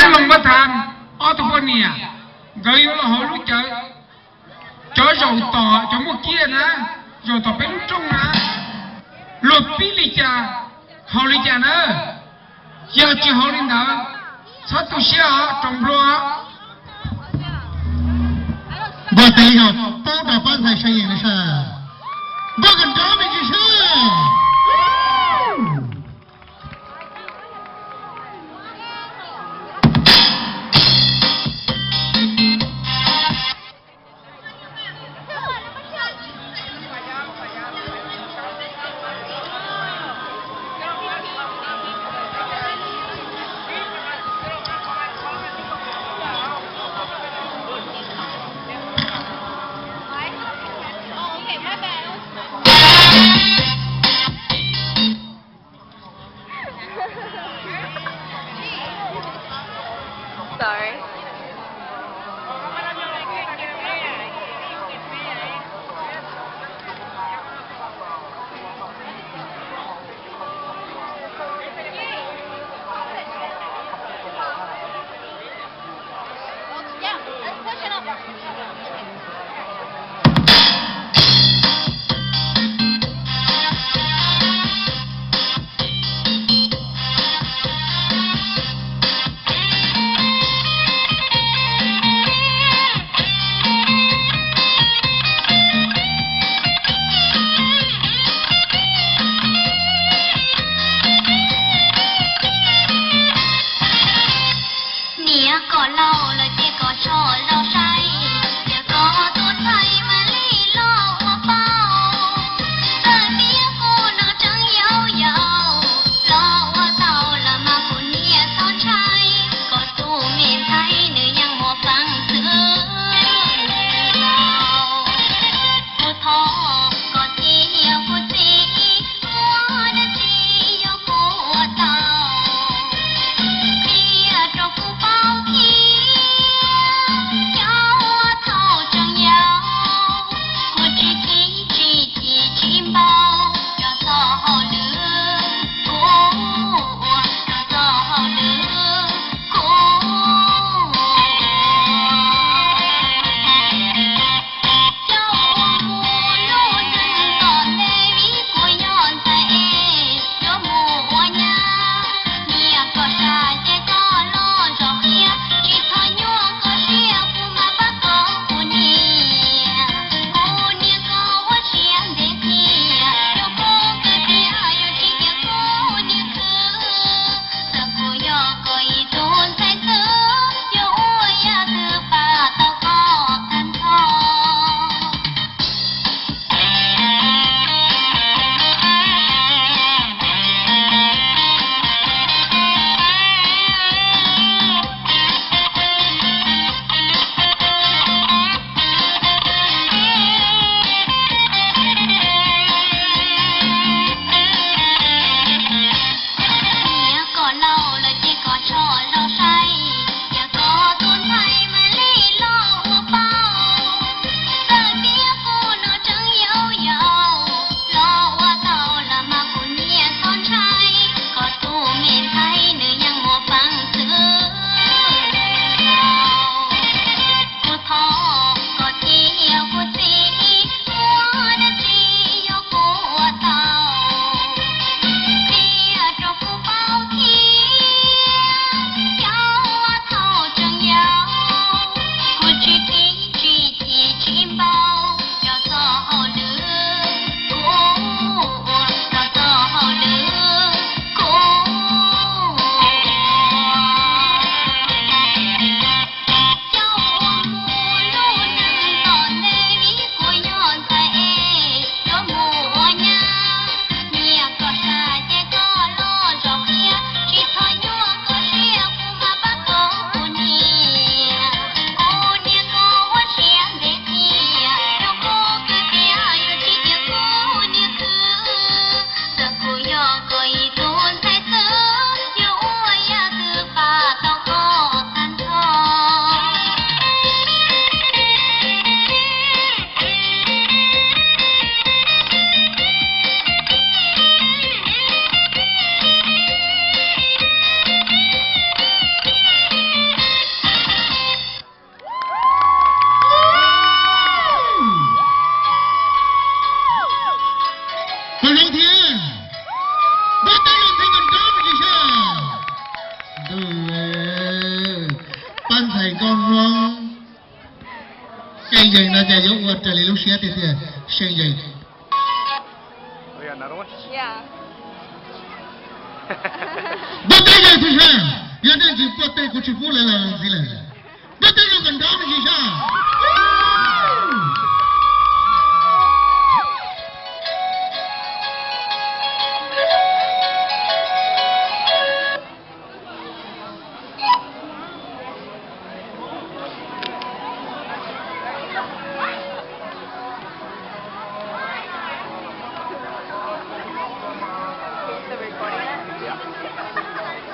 Loos Vaj Thas ob tug poj niam, nkawd yuav los hauv lub cawv, cov zaum tom cov muaj kiab na, zaum tom peb lub rooj na, luag pib li cas, haus li cas na. Yog tsis haus li ntawd, txhob tu siab os, raus nplua. Npog tes zog pub rau pab ntxhais Sa Yees na sas. Npog kawm nrov me ntsis sas. Niam kom laus lawm ces kom tso zaum saib, yog koj tus ntxhais mam li los ua paub. Txawm tias kuv no tseem yau yau, los ua tau los mas kuv niam txhob ntshai, koj tus me ntxhais nws yeej muaj peev xwm. Kuv thov koj txiv, kuv txiv, ua dab tsi yog kuv ua tau, qhia rau kuv paub thiab, cov uas thaum tseem yau, kuv tsis khib tsis ci tsis npau, cov txoj hauj lwm kuv ua, cov txoj hauj lwm kuv ua. Coj ua kuv lub neej tom ntej vim kuv yog ntxhais es yuav mus ua nyab. Niam koj sam ces koj los zov qhia, tsis txhob nyuaj koj siab kuv mam pab koj kuv niam. Kuv niam koj ua siab ntev tiag, yuav koj kawg tiag yuav tsis cia kuv niam khwv. Txawm kuv yog koj ib tug ntxhais xwb, yuav ua yam twg pab tau koj tag nrho. Niam kom laus lawm ces kom tso zaum saib, yog koj tus ntxhais mam li los ua paub. Txawm tias kuv no tseem yau yau, los ua tau los mas kuv niam txhob ntshai, koj tus me ntxhais nws yeej muaj peev xwm. Kuv thov koj txiv, kuv txiv, ua dab tsi yog kuv ua tau, qhia rau kuv paub thiab, cov Pab ntxhais nkauj Hmoob Seev Yees no ces yuav ua raws li lub siab tiag tiag. Seev Yees, npuaj teb yeej tsis sab, yog nej tsis npuaj teb kuv tsis pub lawv los ntxiv lawm. Npuaj teb zoo kom nrov me ntsis sab.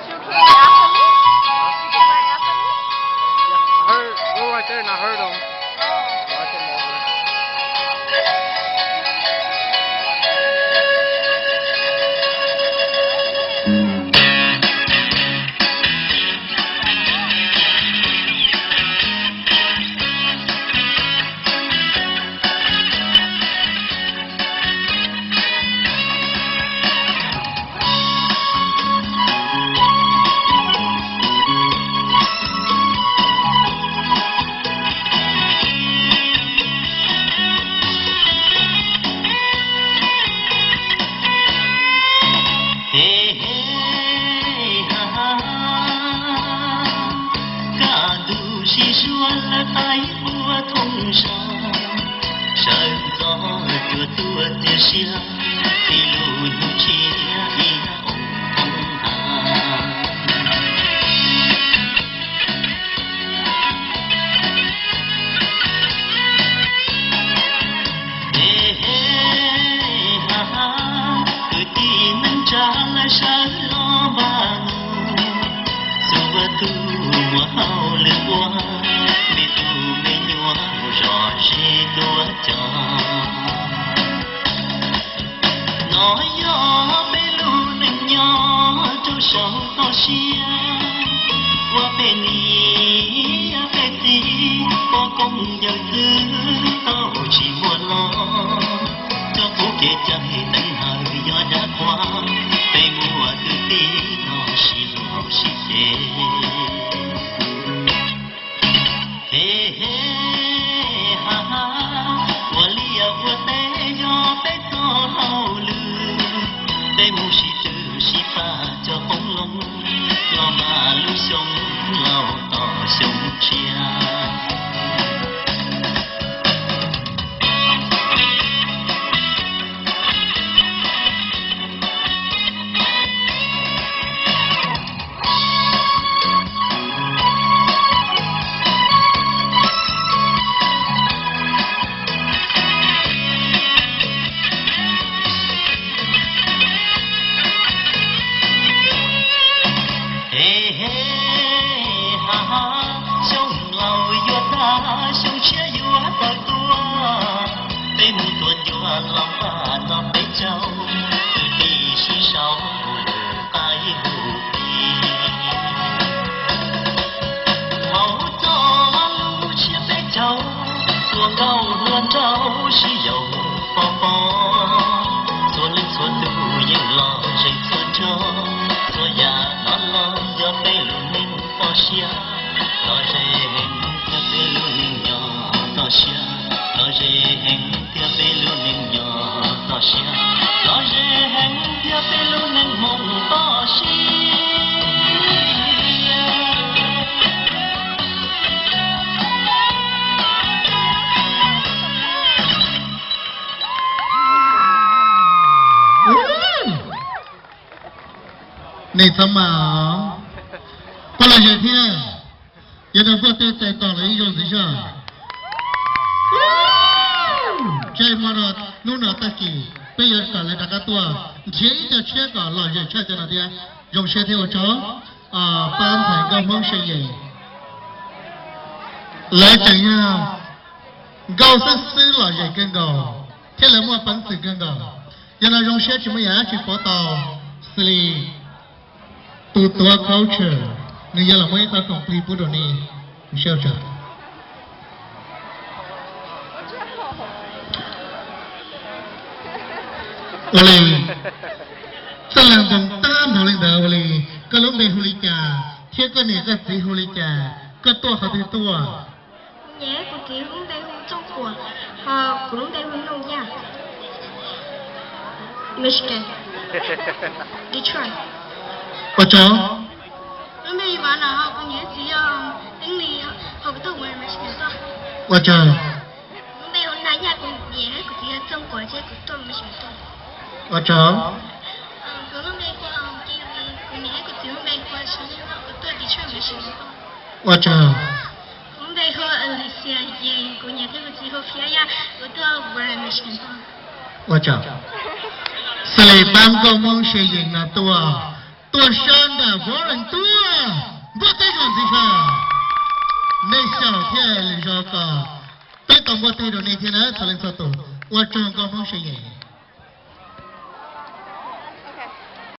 She came right after me? She came right after me? Yeah, I heard, we were right there and I heard him. Oh. So I came over. He he ha ha, kaj ntug sib suav lawv taij ua thoob zog, sawv ntxov cuag tuaj txias siab, txij lub hnub tshiab ib yam oo thoob hav. He he ha ha, kwv tij neej tsa lawv sawv los npaj mus, xuas tus muam hauj lwm ua, me tub me nyuam mus zos zeb tuaj cog. No yog peb lub neej nyob rau saum toj siab, ua peb niam peb txiv poj koob yawm txwv tau tsis muaj los, cov qub kev cai teev hawm yog dab qhuas, peb muaj kwv tij no sib hlub sib ceg. He he ha ha, ua liaj ua teb yog peb txoj hauj lwm, peb mus sib tw sib pab cov qoob loo, los npaj lub xyoo laus tos xyoo tshiab. He he ha ha, xyoo laus yuav tag xyoo tshiab yuav tawm tuaj, peb mus tua ncua los npaj no peb caug, kwv tij sib sau mus lwm qaib hu plig. Thaum txog lub tshiab peb caug, txhua nkauj hluas nraug sib yaum pov pob, txhua leej txhua tus yeej lom zem txhua nrho, txhua yam hnov los yog peb lub neej toj siab, lom zem heev thiab peb lub neej nyob toj siab, lom zem heev thiab peb lub neej nyob toj siab, lom zem heev thiab peb lub neej Hmoob toj siab. Nej txhob mas, puas lom zem thiab? Yog no npuaj tej tes tos los ib zaug ntxiv soj. Ntshe hmo no, hnub no tag kis peb yuav kom lawv rov qab tuaj nrhiav ib co tshiab kom lom zem tshaj cov no thiab. Zoo siab thiab ua tsaug, pab ntxhais nkauj Hmoob Seev Yees. Lawv tseem yog nkauj xwb xwb lom zem kawg nkaus thiab lawv muaj peev xwm kawg nkaus. Yog no zoo siab tsis muaj yam dab tsi pov tau xws li tus tuav culture, nws yuav los muab ib qho khoom plig pub rau nej. Zoo siab tshaj. Ua li, txoj leeg npoo tab npaum li ntawd, ua li koj lub npe hu li cas? Thiab koj niam koj txiv hu li cas? Koj tuaj qhov twg tuaj? Kuv niam kuv txiv lub npe hu Txooj Kuam, ho kuv lub npe hu Nuj Yaj. Michigan, Detroit. Ua tsaug. Lub npe Yuvas no, ho kuv niam txiv yog Teeb Lis, ho kuv tuaj Michigan tuaj. Ua tsaug. Lub npe hu Naj Yaj, kuv niam kuv txiv yog Txooj Kuam, ces kuv tuaj Michigan tuaj. Ua tsaug. Kuv lub npe hu Kiv Lis, kuv niam kuv txiv lub npe hu Sa Yaj, kuv tuaj Detroit Michigan tuaj. Ua tsaug. Kuv lub npe hu Alicia Yees, kuv niam thiab kuv txiv hu Fiab Yaj, kuv tuaj Warren Michigan tuaj. Ua tsaug. Xws li pab nkauj Hmoob Sev Yees no tuaj, tuaj sab nram Warren tuaj, npuaj teb zoo ntxiv sab. Nej xyaum thiaj li zoo kom peb tau npuaj teb rau nej thiab na txhua leej txhua tus. Ua tsaug nkauj Hmoob Sev Yees.